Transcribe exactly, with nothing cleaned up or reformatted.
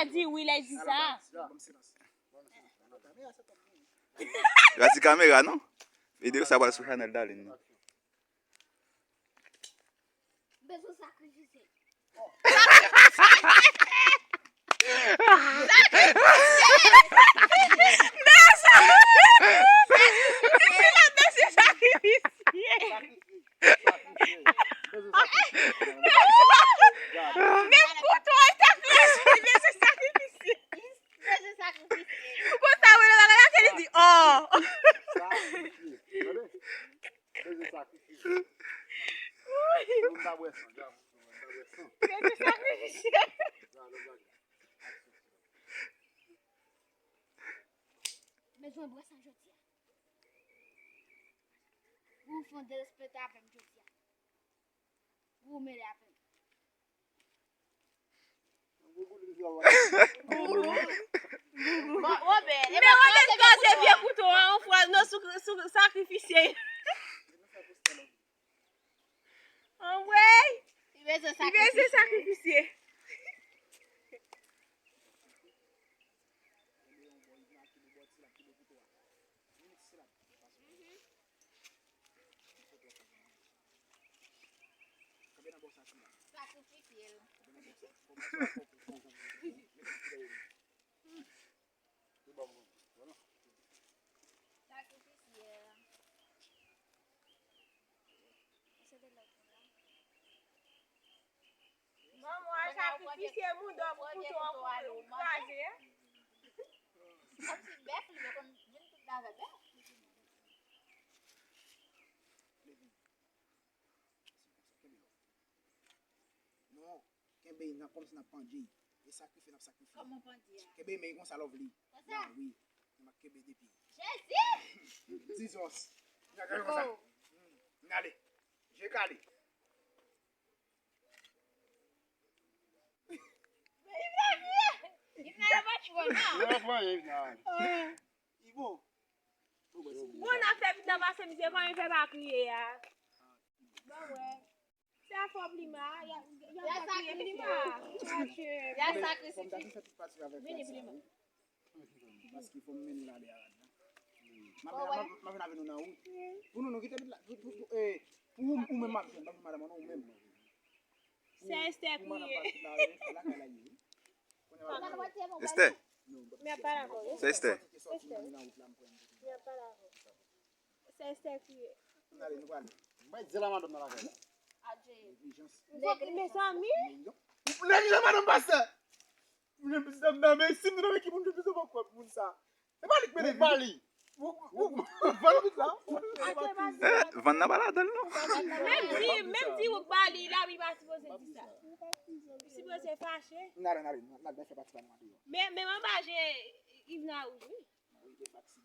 Di wi lè di sa. Gati kamera, non? Videyo sa pral sou chanèl Darline, non? Bezwen sakrifisye. Menm kouto a ta kraze, bezwen sakrifisye. Bezwen sakrifisye. Konsa, wè, lè bagay la, se li di, oh. Bezwen sakrifisye. Mwen pa bwè san, ja, mwen pa bwè san. Bezwen sakrifisye. Bezwen bwè san jodi a. Ou fè yon derespekte avè m jodi a. Ou mele avè m. Bon, Robert, e pa kraze vye kouto a, yon fwa, non, sou, sou sakrifisye. Anmwey! Li bezwen sakrifisye. Sakrifisye l. Sakrifisye l. Manman al sakrifisye mouda pou kouto a pou kraze. Kòmsi bèf li, yo konn vin tout bagay bèf. Non, kenbe nan kòmsi n ap pandye. E sakrifye n ap sakrifye. Kòman pandye a? Kenbe men konsa, Lovely. Konsa? Wi. N ap kenbe depi. Jezi! Dizòs. N ap gade konsa. Oh. Hmm. N ale. Je kale. Men Yves la kriye! Yves la yo pa tchwe non. Yo pa tchwe, Yves la. Li bon. Bon, n ap fè pita pase mizè, kòman fè pa kriye a? Bon, wè. Se afè Plima, y a, y a pa kriye Plima. Adye. Y a sakrifisye. Fò m ta fè tout pati avèk Plima. Paske fò m mennen l ale a la. M ap vin, m ap, m ap vin avè nou nan wout. Pou nou, nou kite la, pou, pou, pou, eh, pou ou, ou menm m ap jwenn, pa pou madanm an non, ou menm. Se Esther ki ye. Esther. Se Esther. Se Esther ki ye. Mezanmi. Nèg jan madanm pastè. Mezanmi, si m te nan men ki moun, m te kwè moun sa. Se pa li k mete vin. Vann vit la. Vann nan pa ladan l non. Menm di, menm di ou k ba li, la, li pa sipoze di sa. Li sipoze fache. N ale, n ale, n al fè pati pa nou andeyò. Men, men manmaje Yves nan wouj, wi.